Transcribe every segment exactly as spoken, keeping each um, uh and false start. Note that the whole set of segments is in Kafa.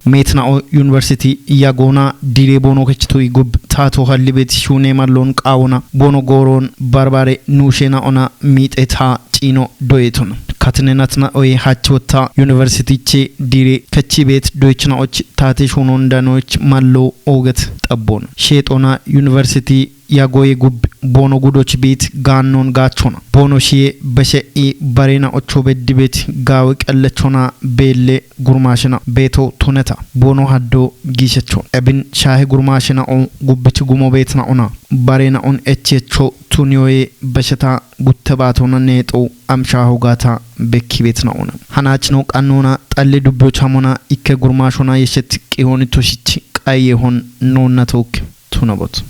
Meetna'o University yagoona dire boono kechito igub taato hallibet shuune mallon qaawona boono gooroon barbare nuushe na'ona miixeta ciino doyetona. Katine natna'oye hachwotta University che dire kechibet doychna'och taate shuunon danoch mallo ooget xabboona. Sheexoona University yagoye gub boono gudoch biit gaannon gaachona. Boono shiye beshe i barena ocho beddi bet gaawe qallachona beelle gurmashina beeto tuneta. Boono haddo giishachon. Ebin shaahe gurmashina on gubbich gumo beetna ona. Barena on echecho tuniyoye besheta gutte baatona neexo amshaho gaata bekki beetna ona. Hanachno qannona xalle dubbiyoch hamona ikke gurmashona yeshet qihooni toshich qayye hon noonna tookke. Tunabot.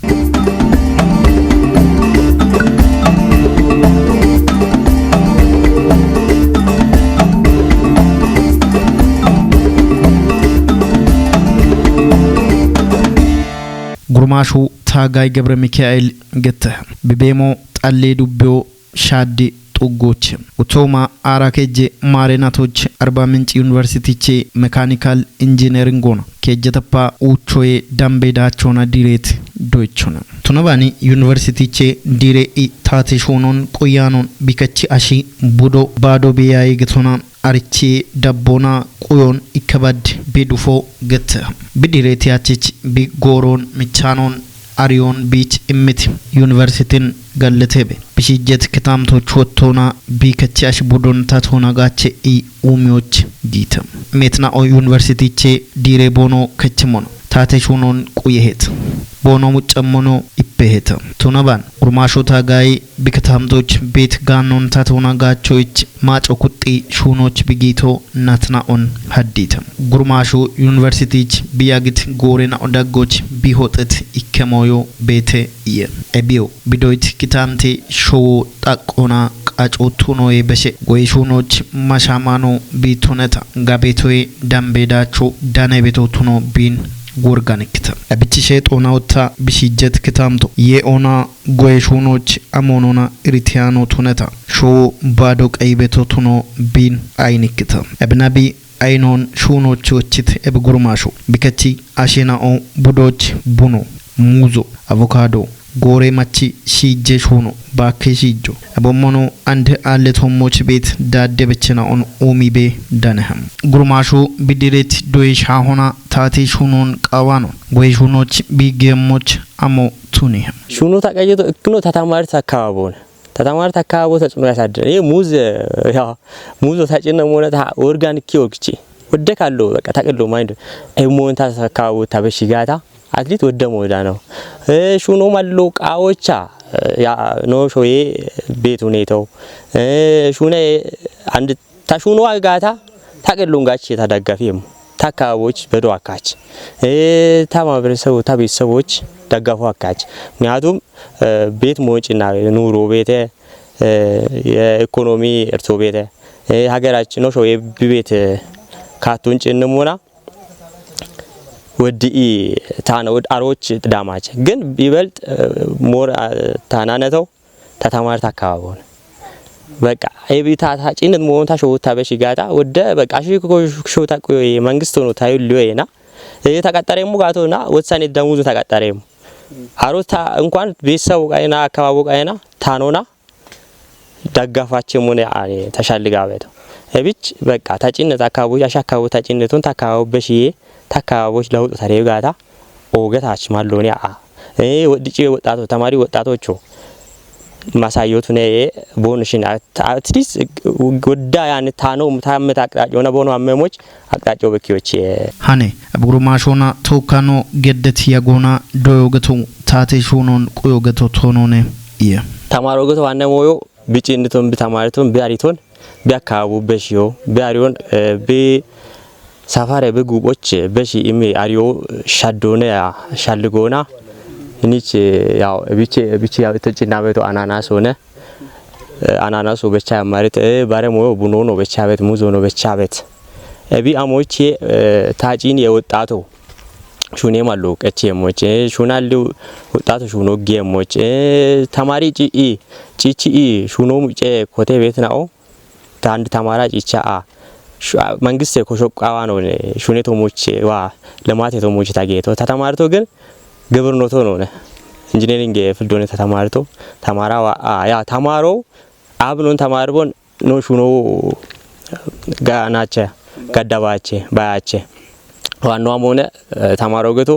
Gurmaashu Taagaay Gebre Mikaa'el gette. Bibeemo xallee dubbiyo shaaddi xuggoche. Utooma aara kejje maarenatoch Arba Minci University che mechanical engineering goona. Kejjetappa uuchoye dambe daachona direet doychona. Tunabani University che dire i taate shuunon quyanon bikachi ashi budo baado beyaye getona arichi dabbona quyon ikkabad bidufo gette. Bidireeti achich bi gooron michaanon ariyoon biich immiti. Universitin galletebe. Bishijjet kitaamtoch wottoona biikachi ash budon tatoona gaache i uumiyoch giita. Meetna'o University che diire boono kechimono. Taate shuunon quyehet. Boono muccammono ippeheta. Tunaban gurmaasho Taagaay bikataamtoch beet gaannon tatoona gaachoyich maaco kuxxi shuunoch bigiito natna'on haddiita. Gurmaasho Universityich biyagit goorena'o daggoch bihoxet ikkemooyo beete iye. Ebiyo bidoyt kitaamte showo xaqqona qaco tunoye beshe goye shuunoch mashamano biitoneta. Gabeetoye dambe daacho dane beto tuno biin gorganikkita. Ebichi sheexoona otta bishijjet kitaamto ye'oona goye shuunoch amoonona iritiyaano tuneta. Showo baado qeyibeto tuno biin aynikkita. Ebinabi aynoon shuunoch wochit eb gurmaasho. Bikechi ashena'o budoch buno, muuzo, avocado, goore machi shiijje shuuno, baakke shiijjo. Ebommono ande aalle tommoch beet daadde bechena'on uumibe daneham. Gurmaasho bidiret doye shaahona taate shuunon qawanon. Goye shuunoch bigeemmoch amo tuniham. Shuuno taqayyeto ikkino tatamarit akkababoon. Tatamarit akkababoon tacino yasaddin. Ye muuz, ya, muuzo tacino moona ta organic kiyo kichi. Wodde kallo, በቃ፣ taqillo mayindo. E moon ta akkababoon ta beshi gaata. At least wodde mooda no. E, shuuno mallo qaawocha. Ya, no shoye beet huneetaw. E, shuune and ta shuuno gaata taqillon gaache ta daggafiyem. Ta akkababoch bedo akkaach. E, ta maaበረሰቡ፣ ta ቤተሰቦች ደጋፉ አካች። ምክንያቱም፣ e, ቤት ሞንጭና ኑሮ ቤተ፣ e, የኢኮኖሚ እርቶ ቤተ፣ e, ሀገራችን ነው ሾው የቢ ቤት ካቱን ጭንሙና ወድኢ ታነ ወድ አሮች ዳማች ግን ይበልጥ፣ e፣ ሞር፣ a፣ ታናነተው ተተማርት አካባቢ ሆነ። በቃ ኤቢታ ታጭነት መሆን ታሸውታ በሽጋታ ወደ በቃ ሺ ኮ ሾታ ቆይ መንግስት ሆኖ ታዩ ሊወይና፣ e፣ ተቀጠረሙ ጋቶና ወሳኔ ደሞዙ ተቀጠረሙ አሮታ እንኳን ቤተሰቡ ቃይና አካባቢ ቃይና ታኖና ደጋፋችን ሆነ አኔ ተሻልጋ ቤተው። ኤቢች በቃ ታጭነት አካባቢ አሻካቡ ታጭነቱን ታካባቢ በሽዬ ታካባቢዎች ለውጥ ተሬጋታ ኦገታች ማሎኒ አ፣ e፣ ወድጪ ወጣቶች፣ ተማሪ ወጣቶቹ ማሳየቱ ነ ቦንሽን አት-፣ at least ወዳ ያን ታኖ ታምት አቅጣጫ ሆነ ቦኖ አመሞች አቅጣጫው በኪዎች። Hane, abgurmaashona tookkano geddet yagoona doyogeto taate shuunon quyogeto toonone iye. ተማሪ ወገቶ ዋነ ሞዮ ቢጭንቶን ቢተማሪቶን ቢያሪቶን ቢያካቡ በሽዮ ቢያሪዮን፣ e፣ ቢ ሰፈር ብጉቦች በሺ ኢሚ አሪዮ ሻዶነ ሻልጎና። እኒች ያው ብቼ ብቼ ያው ተጭና ቤቶ አናናስ ሆነ፣ አናናስ ወበቻ ያማርት፣ ባረሞ ቡኖ ነው በቻ ቤት፣ ሙዞ ነው በቻ ቤት። እቢ አሞቼ ታጪን የወጣቶ ሹኔ ማሎ ቀቼ ሞቼ ሹናሉ ወጣቶ ሹኖ ጌሞቼ ተማሪ ጪኢ ጪቺኢ ሹኖ ሙጬ ኮቴ ቤት ናኦ። ታንድ ተማራ ጪቻ አ መንግስት ኮሾቃዋ ነው ሹኔ ቶሞቼ ዋ ለማቴ ቶሞቼ ታጌቶ ተተማርቶ ግን ግብር ኖቶ ነው ኢንጂነሪንግ ፍልዶነ ተተማርቶ ተማራ ዋ ያ ተማሮ አብኖን ተማርቦን ኖ ሹኖ ጋናቸ ገደባቸ ባያቸ ዋናዋም ሆነ ተማሮ ገቶ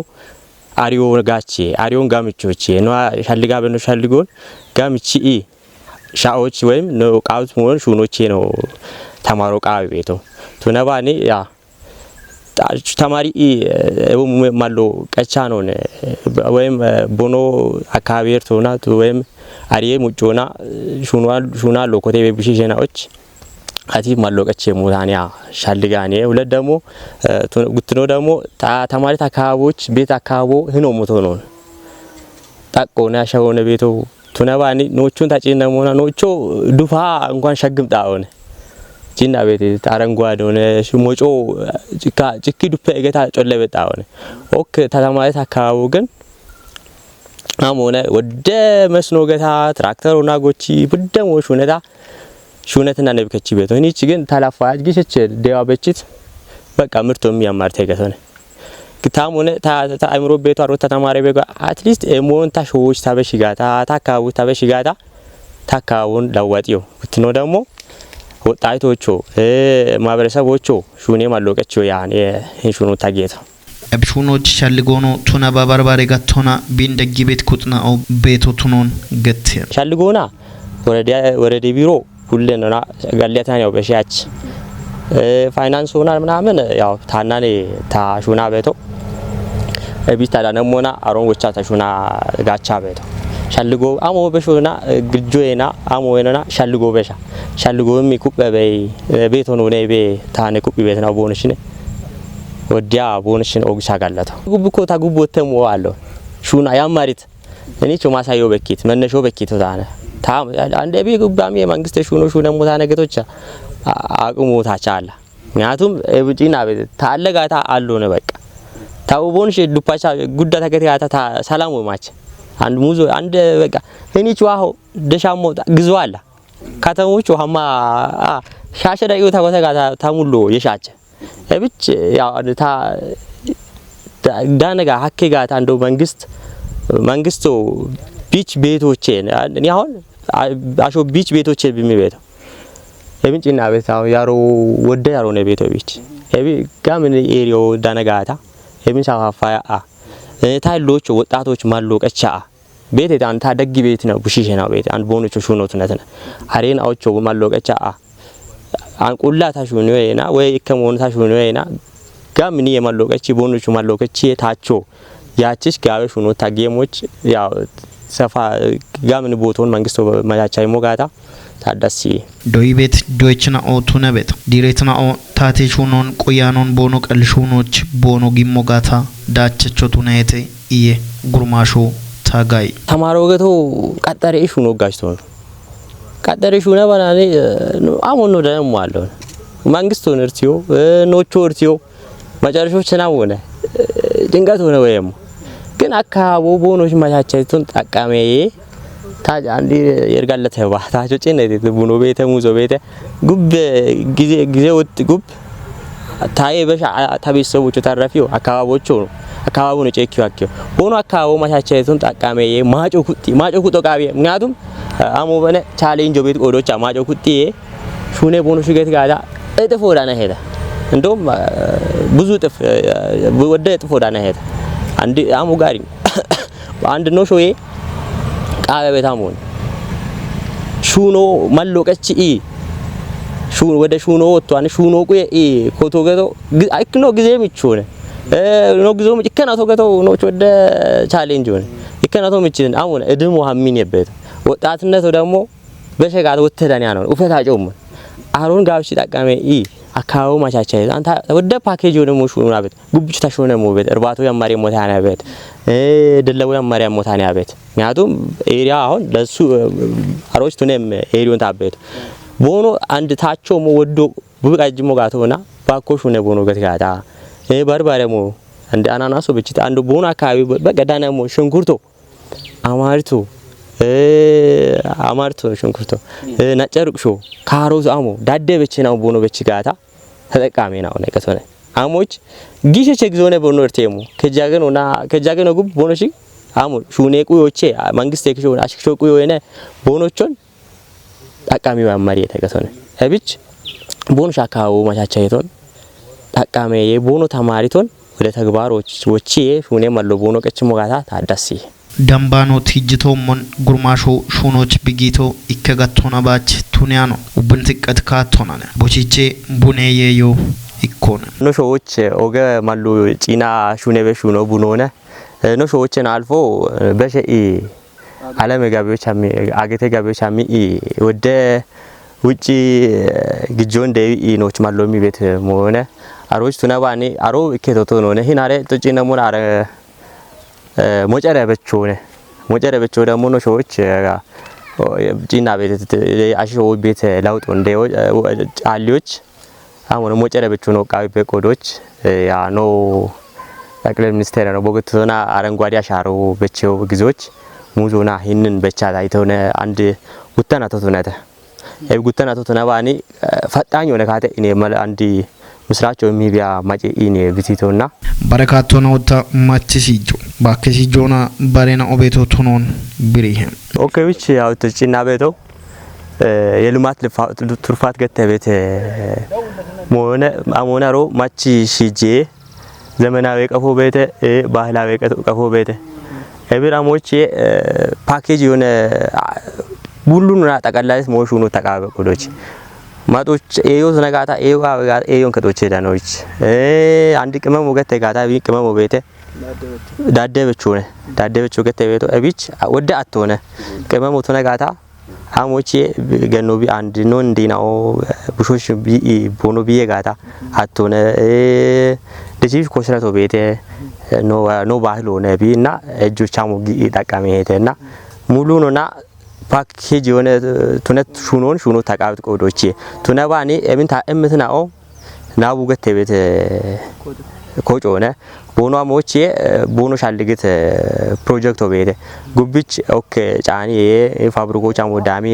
አሪዮ ጋቼ አሪዮን ጋምቾቼ ኖ ሻልጋ በኖ ሻልጎን ጋምቺ ኢ ሻዎች ወይም ኖ ቃውት መሆን ሹኖቼ ነው ተማሮ ቃዊ ቤቶ ቱነባኒ ያ ተማሪ ማሎ ቀቻ ነው ወይም ቦኖ አካባቢ ኤርቶና ወይም አሪዬ ሙጮና ሹና ሎኮቴ ቤቡሺ ሸናዎች አቲ ማሎ ቀቼ ሙታንያ ሻልጋኔ ሁለት ደግሞ ጉትኖ ደግሞ ተማሪ አካባቢዎች ቤት አካባቢ ህኖ ሙቶ ነው ጠቆነ ሸሆነ ቤቶ ቱነባኒ ኖቹን ታጪነ ሞና ኖቾ ዱፋ እንኳን ሸግም ጣሆነ ጂና ቤት አረንጓዴ ሆነ ሞጮ ጭካ ጭኪ ዱፈ እገታ ጮለ በጣ ሆነ ኦክ ተተማለት አካባቢ ግን አሞነ ወደ መስኖ ገታ ትራክተር ሆና ጎቺ ብደሞ ሹነታ ሹነትና ነብከቺ ቤት ሆኒች ግን ተላፋ አጅጊሸች ደዋ በችት በቃ ምርቶም ያማርተ ገቶነ ግታም ሆነ ታ አእምሮ ቤቷ ሮታ ተማሪ ቤቷ at least ሞን ታሾች ታበሽጋታ ታካቡ ታበሽጋታ ታካቡን ለወጥዮ ክትኖ ደግሞ ወጣይቶቹ ማህበረሰቦቹ ሹኔ ማሎቀችው ያን ሹኑ ታጌታ እብሹኖች ሸልጎኖ ቱነ በበርባሬ ገቶና ቢን ደጊ ቤት ኩጥናኦ ቤቶ ቱኖን ገትር ሸልጎና ወረዴ ቢሮ ሁሌ ነና ገለታ ነው በሻች ፋይናንስ ሆና ምናምን ያው ታናኔ ታሹና ቤቶ እቢታ ዳነሞና አሮን ወቻ ታሹና ጋቻ ቤቶ ሸልጎ አሞ በሾና ግጆና አሞ ወይና ሸልጎ በሻ ሸልጎ ሚ ኩበ በይ ቤቶ ነው ነይ ቤ ታኔ ኩቢ ቤት ነው ቦንሽኔ ወዲያ ቦንሽን ኦግሻ ጋለቶ ጉብኮ ታጉቦተም ዋሎ ሹና ያማሪት እኔ ቾ ማሳዮ በኪት መነሾ በኪት ታነ አንደ ቢ ጉባሚ መንግስት ሹኖ ሹነ ሞታ ነገቶች አቅሙ ታቻ አለ ምክንያቱም እብጪና ታለጋታ አሎነ በቃ ታውቦንሽ ዱፓቻ ጉዳ ተገት ጋታ ሰላም ወማች አንድ ሙዞ አንድ በቃ እኔ ቹ አሆ ደሻሞ ግዞ አለ ከተሞቹ ሀማ ሻሸ ዳዩ ተጎተ ጋታ ተሙሎ የሻቸ እብች ያው ታ ዳነጋ ሀኬ ጋታ እንደው መንግስት መንግስቶ ቢች ቤቶቼ እኔ አሁን አሾ ቢች ቤቶቼ ቢሚ ቤተው የምንጭና ቤት አሁን ያሮ ወደ ያሮ ነው ቤተው ቢች የቢ ጋምን ኤሪዮ ዳነጋታ የምን ሳፋፋ ያ ታይሎች ወጣቶች ማሎ ቀቻ ቤት የታን ታደጊ ቤት ነው ቡሺሽ ነው ቤት አንድ ቦኖቹ ሹኖት ነትነ አሬን አውቾ ማሎ ቀቻ አንቁላ ታሹኒ ወይና ወይ ከመሆኑ ታሹኒ ወይና ጋምኒ የማሎ ቀቺ ቦኖቹ ማሎ ቀቺ ታቾ ያቺሽ ጋበሽ ሆኖ ታጌሞች ያው ሰፋ ጋምን ቦቶን መንግስቶ መቻቻ ይሞጋታ ታዳሲ ዶይ ቤት ዶይችና ኦ ቱነ ቤት ዲሬትና ኦ ታቴ ሹኖን ቆያኖን ቦኖ ቀልሹኖች ቦኖ ጊሞጋታ ዳቸቾ ቱነየቴ እየ ጉርማሾ ታጋይ ተማሮ ገቶ ቀጠሬ ሹኖ ጋጅቶ ነው ቀጠሬ ሹነ በናኔ አሞኖ ደሞ አለው መንግስቶን እርቲዮ ኖቾ እርቲዮ መጨረሾች ናም ሆነ ጭንቀት ሆነ ወይም ግን አካባቢ ቦኖች መቻቸቱን ጠቀሜ ታጅ አንዲ የርጋለት ባ ታጆ ጭነ ቡኖ ቤተ ሙዞ ቤተ ጉብ ጊዜ ጊዜ ወጥ ጉብ ታዬ በሻ ተቤተሰቦቹ ተረፊው አካባቢዎቹ አካባቢውን ጨኪው አኪው ቦኖ አካባቢ መቻቸቱን ጠቀሜ ማጮ ኩጢ ማጮ ኩጦ ቃቢ ምክንያቱም አሞ በነ ቻሌንጆ ቤት ቆዶቻ ማጮ ኩጢ ሹኔ ቦኖ ሽገት ጋዳ እጥፍ ወዳነ ሄደ እንደውም ብዙ እጥፍ ወደ እጥፍ ወዳነ ሄደ አንድ አሞ ጋሪ አንድ ነው ሾዬ ቃበ ቤታም ሆነ ሹኖ መሎቀች ኢ ሹ ወደ ሹኖ ወጥቷን ሹኖ ቁየ ኢ ኮቶ ገቶ አይክ ነው ጊዜ ምቹ ሆነ ነው ጊዜው ምጭ ከና ቶገቶ ነው ወደ ቻሌንጅ ሆነ ይከናቶ ምችን አሁን እድሞ ሀሚን የበት ወጣትነቱ ደግሞ በሸጋት ወተዳንያ ነው ኡፈታ ጮም አሮን ጋብሽ ጠቀመ ኢ አካባቢ ማቻቻ አንታ ወደ ፓኬጅ ወደ ሞሹ ናበት ጉብች ተሾነ ሞበት እርባቶ ያማሪ ሞታና በት ደለቦ ያማሪ ሞታና በት ምክንያቱም ኤሪያ አሁን ለሱ አሮች ቱኔም ኤሪዮን ታበት ቦኖ አንድ ታቾ ሞ ወዶ ቡቃጅ ሞ ጋቶና ባኮ ሹነ ቦኖ ገትጋታ በርባሬ ሞ እንደ አናናሶ ብችት አንዱ ቦኖ አካባቢ በገዳና ሞ ሽንኩርቶ አማርቶ አማርቶ ሽንኩርቶ ነጨርቅሾ ካሮት አሞ ዳደ በቼ ናው ቦኖ በች ጋታ ተጠቃሚ ናው ነቀቶነ አሞች ጊሸ ቸግዞነ ቦኖ እርቴሙ ከጃገን ሆና ከጃገን ጉብ ቦኖ ሺ አሞ ሹኔ ቁዮቼ መንግስት የክሾ አሽክሾ ቁዮ የነ ቦኖቾን ጠቃሚ ማማሪ የተቀሰነ እብች ቦኖ ሻካው ማቻቻ የቶን ጠቃሚ የቦኖ ተማሪቶን ወደ ተግባሮች ወቺ ሹኔ መሎ ቦኖ ቀች ሞጋታ ታዳሲ ደንባኖ ቲጅቶሞን ጉርማሾ ሹኖች ብጊቶ ኢከጋቶና ባች ቱኒያኖ ውብን ትቀት ካቶናነ ቦቺቼ ቡኔ የዮ ኢኮነ። ኖሾዎች ኦገ ማሉ ጪና ሹኔ በሹኖ ቡኖነ ኖሾዎችን አልፎ በሸኢ አለም ገቢዎች አሚ አገቴ ገቢዎች አሚ ወደ ውጪ ግጆን ደይ ኢኖች ማሎሚ ቤት ሞነ አሮች ቱነባኒ አሮ ኬቶቶ ኖነ ሂናሬ ጡጪ ነሙን አረ ሞጨረ በቾነ ሞጨረ በቾ ደግሞ ኖሾዎች ጪና ቤት አሽሾ ቤት ለውጥ እንደ ጫሊዎች አሁን ሞጨረ በቾ ነው ቃቢ በቆዶች ያ ኖ ጠቅላይ ሚኒስቴር ነው በግትቶና አረንጓዴ አሻሮ በቼው ግዞች ሙዞና ይህንን በቻ ታይተውነ አንድ ጉተና ተቱነተ ጉተና ተቱነ ባኒ ፈጣኝ ሆነ ካተ እኔ መለ አንድ ምስራቸው የሚቢያ ማጪ ኢኔ ብቲቶና በረካቶና ወታ ማቺ ሲጆ ባከ ሲጆና በሬና ኦቤቶ ቱኖን ብሪሄ ኦኬ ብች ያው ትርጭና ቤተው የልማት ትሩፋት ገተ ቤት ሞነ አሞናሮ ማቺ ሲጄ ዘመናዊ ቀፎ ቤተ ባህላዊ ቀፎ ቤተ የቢራሞች ፓኬጅ የሆነ ሁሉን ጠቀላይት ሞሹ ነው ተቃበ ቆዶች ማጦች ኤዮ ነጋታ ኤዮ ኤዮን ከጦቼ ዳኖች አንድ ቅመም ወገት ተጋታ ቢ ቅመም ቤተ ዳደበች ሆነ ዳደበች ወገት ቤቶ እቢች ወደ አትሆነ ቅመም ወቶ ነጋታ አሞቼ ገኖቢ አንድ ኖ እንዲናኦ ብሾሽ ቢ ቦኖ ቢዬ ጋታ አቶነ ደሲሽ ኮስረቶ ቤቴ ኖ ባህል ሆነ ቢ እና እጆቻ ሞጊ ጠቃሚ ሄተ እና ሙሉ ኖና ፓኬጅ የሆነ ቱነት ሹኖን ሹኖ ተቃብት ቆዶቼ ቱነባኔ እምንታ እምትናኦ ናቡ ገተ ቤት ኮጮነ ቦኖ አሞቼ ቦኖ ሻልግት ፕሮጀክቶ ቤት ጉብች ኦኬ ጫኒ ፋብሪኮች አሞ ዳሚ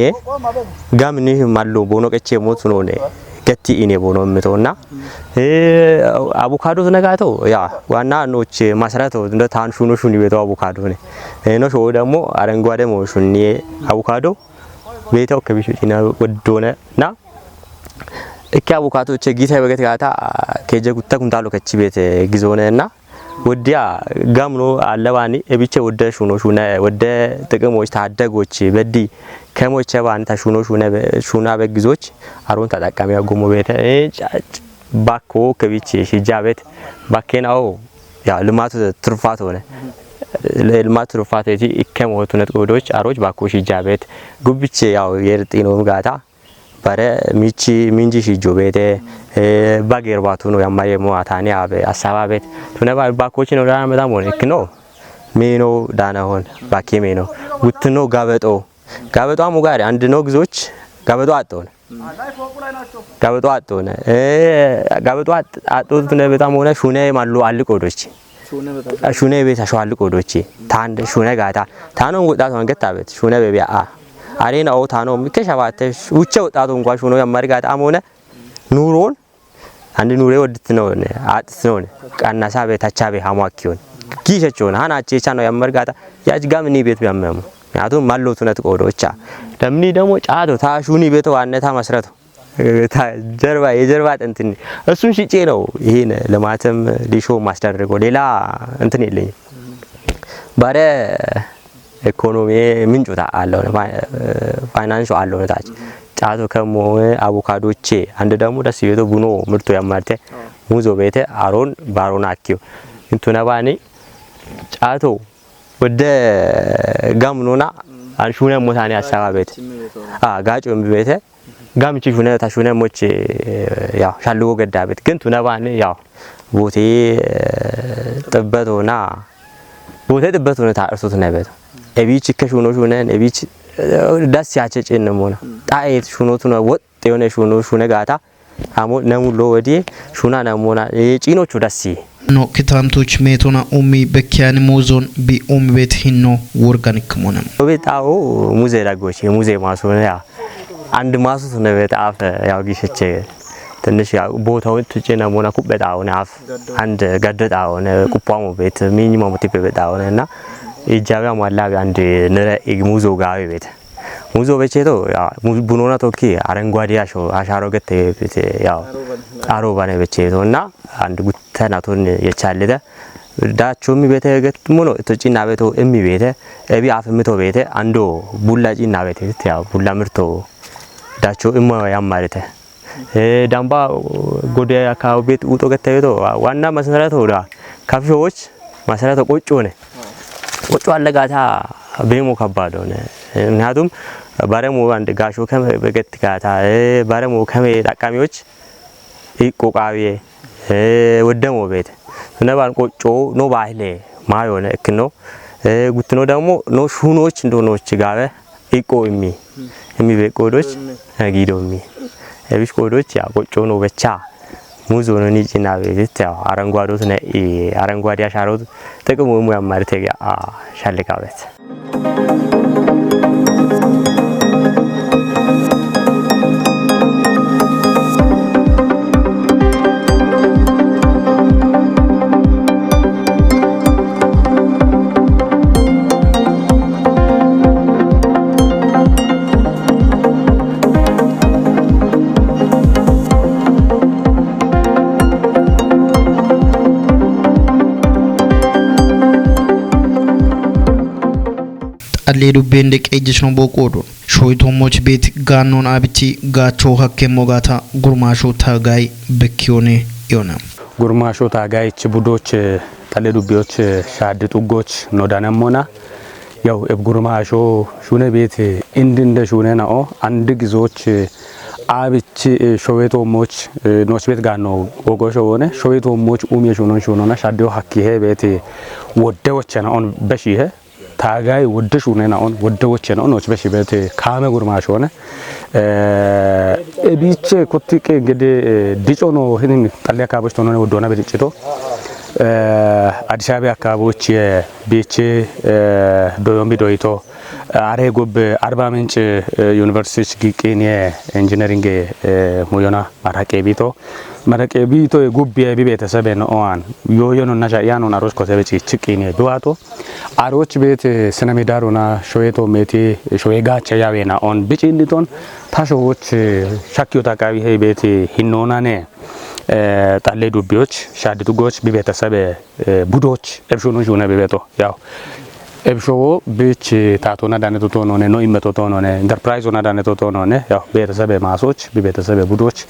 ጋምኒ ማሎ ቦኖ ቀቼ ሞት ኖነ ገቲ ኢኔ ቦኖ ምቶና አቮካዶ ነጋቶ ያ ዋና ኖች ማስራቶ እንደ ታን ሹኖ ሹኒ ቤቶ አቮካዶ ነ ኖ ሾ ደግሞ አረንጓዴ ሞ ሹኒ አቮካዶ ቤተው ከቢሾ ጪና ወዶነ እና እኪ አቡካቶቼ ጊታ በገት ጋታ ከጀ ጉተ ኩንታሎ ከቺ ቤት ግዞነ እና ወዲያ ጋምኖ አለባኒ እብቼ ወደ ሹኖ ሹነ ወደ ጥቅሞች ታደጎች በዲ ከሞቼ ባኒ ታሹኖ ሹነ ሹና በግዞች አሮን ተጠቃሚ ያጎሞ ቤተ ባኮ ከቢቼ ሽጃ ቤት ባኬናው ያ ልማቱ ትሩፋት ሆነ ልማቱ ትሩፋት እቲ እከም ወቱ ነት ቆዶች አሮች ባኮ ሽጃ ቤት ጉብቼ ያው የርጢኖ ጋታ በረ ሚቺ ሚንጂ ሽጆ ቤቴ ባጌር ባቱ ነው ያማየ ሞ አታኒ አበ አሳባ ቤት ቱነባ ባኮች ነው ዳና በጣም ሆነ እክ ነው ሜኖ ዳና ሆን ባኬ ሜኖ ውትኖ ጋበጦ ጋበጦ አሙ ጋር አንድ ነው ግዞች ጋበጦ አጥቶን ጋበጦ አጥቶን ጋበጦ አጥቶት ነው በጣም ሆነ ሹኔ ማሉ አልቆ ዶች ሹኔ ቤት አሸዋል ቆዶቼ ታንድ ሹኔ ጋታ ታኖን ጉዳት ወንገት አበት ሹኔ ቤቢያ አ አሬና ኦ ታኖ ምከ ሸባተ ውቼ ወጣቱ እንኳን ሹኖ ያማሪ ጋታ አሞነ ኑሮን አንድ ኑሬ ወድት ነው አጥት ነው ቀናሳ ቤት አቻ ቤ ሐሟኪውን ጊሸቸውን ሃናቼ ቻ ነው ያመርጋታ ያጅ ጋም እኔ ቤቱ ያመሙ ምክንያቱም ማሎቱ ነት ቆዶቻ ለምኒ ደግሞ ጫቶ ታሹኒ ቤቶ ዋነታ መስረቱ ጀርባ የጀርባ አጥንት እሱን ሽጬ ነው ይሄን ልማትም ሊሾ ማስደረገው ሌላ እንትን የለኝም። ባረ ኢኮኖሚ ምንጩ አለው ፋይናንሱ አለው ታች ጫቶ ከሞ አቮካዶቼ አንድ ደግሞ ደስ ቤቶ ቡኖ ምርቶ ያማርተ ሙዞ ቤተ አሮን ባሮን አኪው እንቱ ነባኒ ጫቶ ወደ ጋምኖና አንሹነ ሞታኔ አሳባ ቤት ጋጮ ቤተ ጋምቺ ሹነ፣ ታሹነ ሞች፣ ያው፣ ሻልጎ ገዳበት። ግን ቱነ ባን፣ ያው፣ ቦቴ፣ ጥበት ሆና፣ ቦቴ ጥበት ሆነ ታርሱት ነበቱ። እቢች ከሹኖ ሹነን፣ እቢች፣ ዳስ ያቸጭን ነሞና። ጣኤት ሹኖቱ ነው፣ ወጥ የሆነ ሹኖ፣ ሹነ ጋታ፣ አሞ ነሙሎ ወዲዬ፣ ሹና ነሞና፣ ጪኖቹ ዳስ። No kitamtuch metona ummi bekkiyan muuzon bi ummi bet hinno worgan ikkumona. Obe ጣኦ ሙዜ ዳጎች፣ የሙዜ ማሱ ነው። ያ አንድ ማሱ ነው። ቤት አፍ ያው ጊሸቼ ትንሽ ያው ቦታውን ትጭነ ሞና ኩበ ጣኦ ነው። አፍ አንድ ገደ ጣኦ ነው። ቁጳሙ ቤት ሚኒማ ሙቲፔ ቤት ጣኦ ነው። እና ኢጃቢያ ሟላ አንድ ንረ ኢግ ሙዞ ጋቢ ቤት ሙዞ በቼቶ፣ ያ፣ ሙ-፣ ቡኖና ቶኪ አረንጓዴ አሾ-፣ አሻሮ ገተ ቤት፣ ያው አሮ ባነ በቼቶ እና አንድ ጉተናቶን የቻለተ ዳቾ እሚ ቤተ ገትሞ ነው። እቶ ጪና ቤቶ እሚ ቤተ፣ እቢ አፍ ምቶ ቤተ፣ አንዶ ቡላ ጪና ቤተ፣ ያው ቡላ ምርቶ ዳቾ እሞ ያማረተ። እ፣ ዳምባ ጎዴ አካባቢ ቤት ውጦ ገተ ቤቶ ዋና መሰረቶ ዳ ከፍሾዎች መሰረቶ ቆጮ ነ። ቆጮ አለጋታ ቤሞ ከባድ ሆነ። ምክንያቱም ባረሞ አንድ ጋሾ ከመ በገት ጋታ፣ እ፣ ባረሞ ከመ ጠቃሚዎች ኢቆቃቤ፣ እ፣ ወደሞ ቤት ነባን ቆጮ ኖ ባህሌ ማዮነ እክኖ፣ እ፣ ጉትኖ ደግሞ ኖ ሹኖች እንዶ ኖች ጋበ ኢቆ እሚ፣ እሚ ቤቆዶች፣ እ፣ ጊዶ እሚ። እቢሽ ቆዶች ያ ቆጮ ኖ በቻ ሙዞ ኖ ኒጭና ቤት ያው አረንጓዶት ነ፣ ኢ፣ አረንጓዴ አሻሮት ጥቅሙ እሙ ያማርቴ አ፣ ሻልቃበት። Xallee dubbeen deqee ejjisnoo booqoodo. Shooyitoommoch beet gaannoon aabichi gaachoo hakkee mogaata gurmaashoo taagaay bekkiyoone yoona. Gurmaashoo taagaay ichi budoch, eh, xallee dubbiyoch, eh, shaaddi xuggoch no danemmona. Yaw eb gurmaashoo shune beet, eh, indi inde shune na'o, andi gizoch, eh, aabichi, eh, showetoommoch, eh, nooch beet gaanno wogo showoone, showetoommoch umiye shunon shunona, shaaddiyo hakkihe beet, eh, wodde wochena on beshihe. Taagaay wodde shuuneena'on, wodde wocheena'on, nooch beshi beete kaame gurmaashoone. Eh, ebiiche kotti qee gede, eh, dico no hinin xalli akaaboch tonone woddoona bediccito. Eh, Addis Ababa akaaboch ye biiche, eh, doyombi doyito. Are gobbe Arba Minc, eh, University giqqin ye engineering, eh, muyona maraqe biito. Maraqe biito ye gubbi ye bi beetesebe no oan. Yoyo no nasha yano naros kotebe chichiqqin ye duato. Aroch beet, eh, sene midarona shoye to meti, shoye gacha yawena on bici inditon, tasho woch, eh, shakyo taqawi he beet, eh, hinona ne, eh, xalle dubbiyoch, shaddi dugoch, bi beetesebe, eh, budoch, ebshono shune bi beto, yaw. Ebshowo bich, eh, tatona dane to tonone, no imme to tonone, enterprise ona dane to tonone, yaw, beetesebe masoch, bi beetesebe budoch,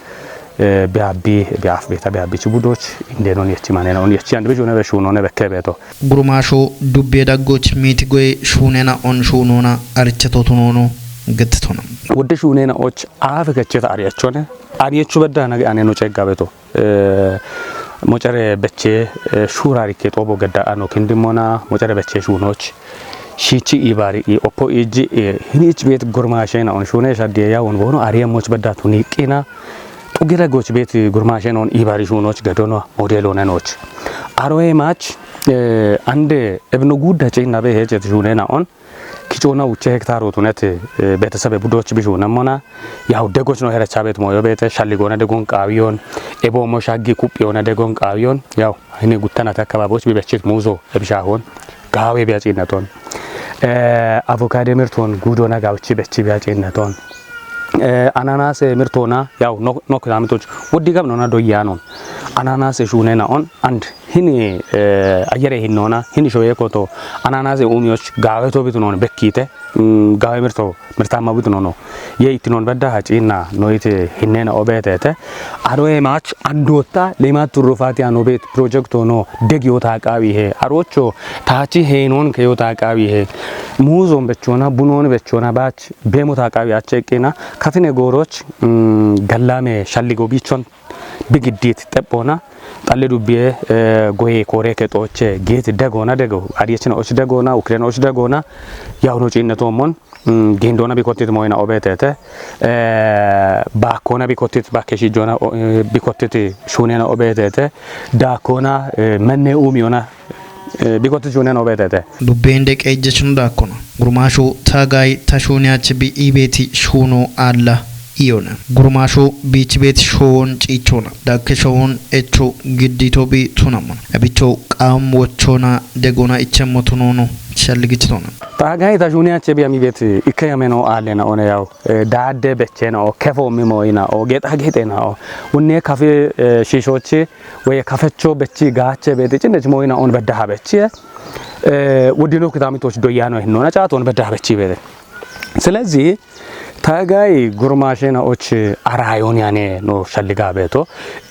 eh, biabbi, biaf beta biabbichi budoch, inde non yechi manena, on yechi ande bejune be shuno ne bekke beto. Gurumaasho dubbee daggoch miiti goye shuunena on shuunona arichato tunoono gettitona. Wodde shuunena och aafe kecheta ariyachone, ariyachu bedda nage ane no cegga beto. Eh, mocare beche, eh, shurari ke tobo gedda ano kindimona, mocare beche shunoch. Shichi ibari i oppo iji, eh, hini ich bet gurmaashena on shune shaddiye ya on bono ariya moch bedda tuni qina. Tugira goch bet gurmaashena on ibari shunoch gadono modelo nenoch. Aroe mach, eh, ande ebno gudda chinna be hechet shunena on. Kichona uche hektaro tunet, eh, betesebe budoch bishu namona. Yaw degoch no herecha bet moyo bete shalligona degon qawiyon. Ebo mo shaggi kupiyona degon qawiyon. Yaw hini guttana ta akababoch bi bechit muzo ebishahon. Gawe biya cinnaton. Eh, avocado mirton gudona gawchi bechi biya cinnaton. Eh, ananase mirtona yaw nok, nok namitoch. Woddi gabnona doyanon. Ananase shunena on and Hini, eh, ayyere hinnoona, hini shoye koto, ananase umiyoch, gawe to bitunon bekkite, mm, gawe mirto, mirtama bitunono. Ye itinon bedda ha cinna, noite hinnena obetete. Aroe mach andota, lema turufati anobet, project ono, deg yota qawi he. Arocho, tachi henon ke yota qawi he. Muzon bechona, bunon bechona, bach, bemo ta qawi achekina, katine goroch, mm, gallame shalligo bichon, bigiddit, xephona, xalle dubbiye, eh, goye kore kexoche, geti degona dego, ariyechina och degona, ukrena och degona, yawno cinne tomon, mm, gindona bikottit moyna obetete, eh, bakona bikottit bakeshi jona, o, eh, bikottit shunena obetete, dakona, eh, menne umiona, eh, bikottit shunena obetete. Dubbende qejjechun dakona. Gurmasho tagai tashuni ache bi ibeti shuno alla. Iyona. Gurmasho bichibet showon cichona. Dakke showon echo giddito bi tunamon. Abicho qam wochona degona ichemmo tunono. Shalligichitona. Tagai tashuni ache bi amibet ikkayameno alena one yaw. Eh, dade bechena o kefo mimoina o geta getena o. Unne kafe, eh, shishochi, ወይ ከፈቾ በቺ ጋቸ ቤት ጭነች ሞይና ኦን በዳሃ በቺ፣ እ፣ ወዲኖ ክታሚቶች ዶያኖ ህኖና ጫት ኦን በዳሃ በቺ ቤት። ስለዚህ ታጋይ ጉርማሼናዎች አራዮን ያኔ ነው ሸልጋ ቤቶ።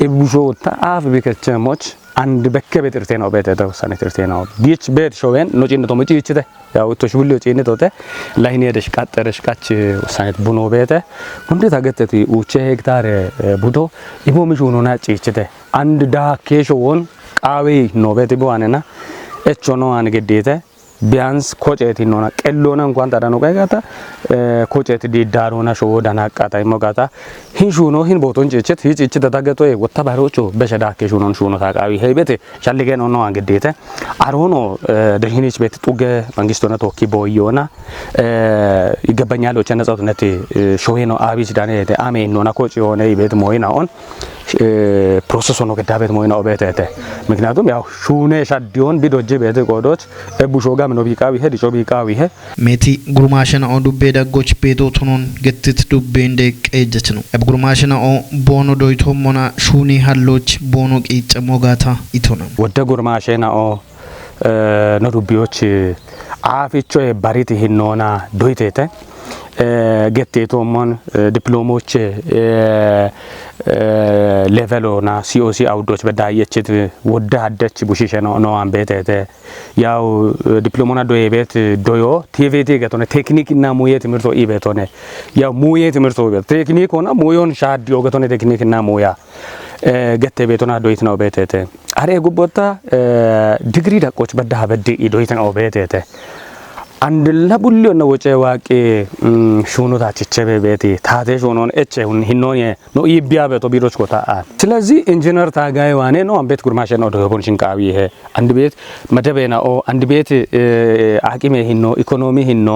እብሾ ታፍ ቢከቸሞች አንድ በከ ቤት እርቴ ነው ቤት ተውሳኔ እርቴ ነው። ቢች ቤት ሾዌን ነው ጭነቶ መጪ ይችተ። ያው እቶሽ ብሎ ጭነቶተ ላይኔ ደሽ ቃጠረሽ ቃች ውሳኔት ቡኖ ቤተ። ሁንዴ ታገተቲ ኡቼ ሄክታር፣ እ፣ ቡዶ ኢቦ ምሽ ሆኖና ጭችተ። አንድ ዳኬሾ ወን ቃዌ ኖ ቤት ቢዋንና ኤቾ ኖ አን ግዴተ ቢያንስ ኮጨት ኖና ቀሎና እንኳን ታዳኖ ቀይጋታ፣ እ፣ ኮጨት ዲዳሮና ሾ ዳናቃታ ይሞጋታ። ሂን ሹኖ ሂን ቦቶን ጭችት ሂ ጭችት ታገቶ ወታ ባሮቾ በሸ ዳኬሾ ኖን ሹኖ ታቃዊ ሄቤት ሻልገ ኖ ኖ አን ግዴተ። አሮኖ፣ እ፣ ደሽኒች ቤት ጡገ መንግስቶና ቶኪ ቦዮና፣ እ፣ ይገባኛል ኦቸ ነጻውትነት፣ እ፣ ሾሄ ነው አቢስ ዳኔ አሜ ኖና ኮጭ የሆነ ቤት ሞይና ኦን ፕሮሰስ ሆኖ ገዳ ቤት ሞይና ኦቤት ተ። ምክንያቱም ያው ሹኔ ሻዲዮን ቢዶጅ ቤት ቆዶች እቡ ሾጋ ምኖ ቢቃዊ ሄ ዲጮ ቢቃዊ ሄ። Meti gurmaashena o dubbe daggoch bedo tunon gettit dubbe inde qeejjachno. Eb gurmaashena o bono doito mona shuni halloch bono qiicca mogata itona. Wodde gurmaashena o, eh, no dubbiyoch aaficho e bariti hinnoona doitete. Eh, getteeto mon, eh, diplomoche, eh, eh, levelo na C O C awdoch bedaayechit wodde haddech bushishe no, no ambetete. Yaw, eh, diplomona doye bet, eh, doyo, T V T getone, teknik na muye timirto i betone. Yaw, muye timirto bet. Teknik ona muyon shaddi o getone teknik na muya. Eh, gette betona doyit na obetete. Are gubbota, eh, digri da qoch badda habeddi i doyit na obetete. And la bulli onna woce waqi, mm, shuno ta chichebe beti. Tate shunon eche hun hinnon ye. No i biya beto biroch kota a. ስለዚህ ኢንጂነር ታጋይ ዋኔ ነው አንቤት ጉርማሸን ነው ደሆቦን ሽንቃዊ ይሄ አንድ ቤት መደበና ኦ አንድ ቤት፣ እ፣ አቂሜ ሂኖ ኢኮኖሚ ሂኖ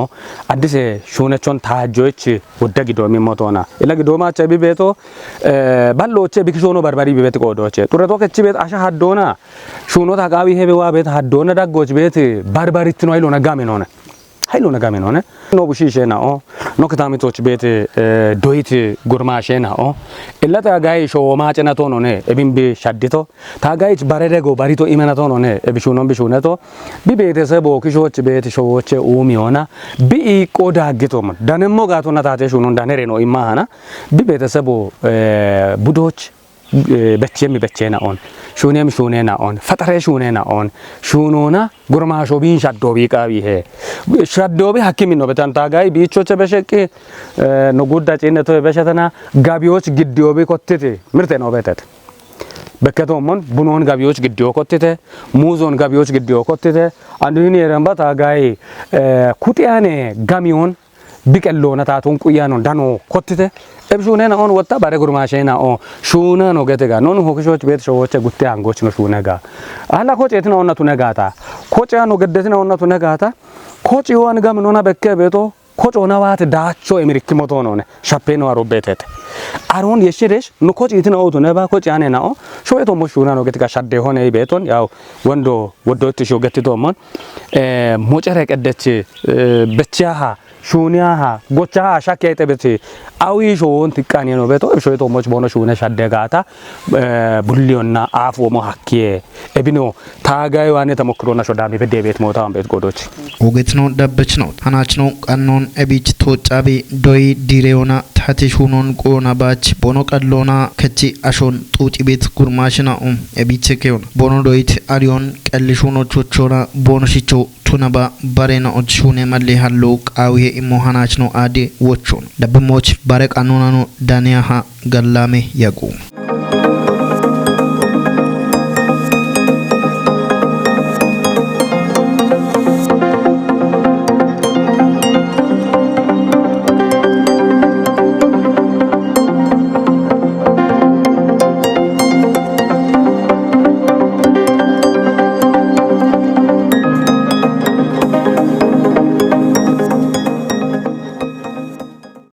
አዲስ ሹነቾን ታጆች ወደ ጊዶ የሚሞቶና ኢለ ጊዶ ማቸ ቢቤቶ፣ እ፣ ባሎቼ ቢክሾኖ በርበሪ ቢቤት ቆዶቼ ጡረቶ ከቺ ቤት አሻ ሀዶና ሹኖ ታቃቢ ሄ ቤዋ ቤት ሀዶነ ዳጎች ቤት በርበሪት ነው አይሎ ነጋሜ ነሆነ። Haylo na gamin one. No bushishe na o. No kitamitoch bete, eh, doit gurmashe na o. Illa tagai sho ma cena to none, ebin bi shaddito. Tagai ich barede go barito imena to none, ebi shunon bi shuneto. Bi bete se bo kishoch bete shoche umiona. Bi i koda gitom. Danemmo gato na tate shunon danere no imahana. Bi bete se bo, eh, budoch, eh, bechemi bechena on. Shunem shunena on. Fatare shunena on. Shunona gurmasho bin shaddobi qawi he. Shaddobi hakimi no betan tagai bichoche besheki, eh, no gudda cinne to beshatana gabiyoch giddiyobi kottiti. Mirte no betet. Bekketomon bunon gabiyoch giddiyo kottite. Muzon gabiyoch giddiyo kottite. Andu hini eramba tagai, eh, kutiane gamiyon biqelloona taatun quyanon dano kottite. Eb shunena on wotta bare gurmashena o shunano getega. Non hokishoch bet showoche gutte angoch no shunega. Ala kocetina onna tunegata. Koceano geddetina onna tunegata. Koci yoan gam nona bekke beto. Kocona wate dacho emirikki moto none. Shappeno aro betete. Aron yeshiresh no kocitina o tuneba kocianena o. Showeto mo shunano getega shadde hone beton. Yaw wondo woddo tisho getito mon. Eh, mocere qeddech, eh, bechiaha. Shuuniyaha gochaha shakkeete beti awi shoon tiqqani no beto shoyto moch bono shuune shadde gaata, eh, bulliyonna afu omo hakkiye ebino taagayi waane tamokkirona shodami bedde beet moota ambet godoch. Ogetno dabbechno hanachno qannon ebich tocabi doi direona tati shunon qoona bach bono qallona kechi ashon tuti bet kurmashina um ebich keon bono doit arion qalli shuno chochona bono shicho tunaba barena och shune malle hallo qawihe immo hanachno ade wochon dabmoch bare qannonano daniyaha gallame yagu.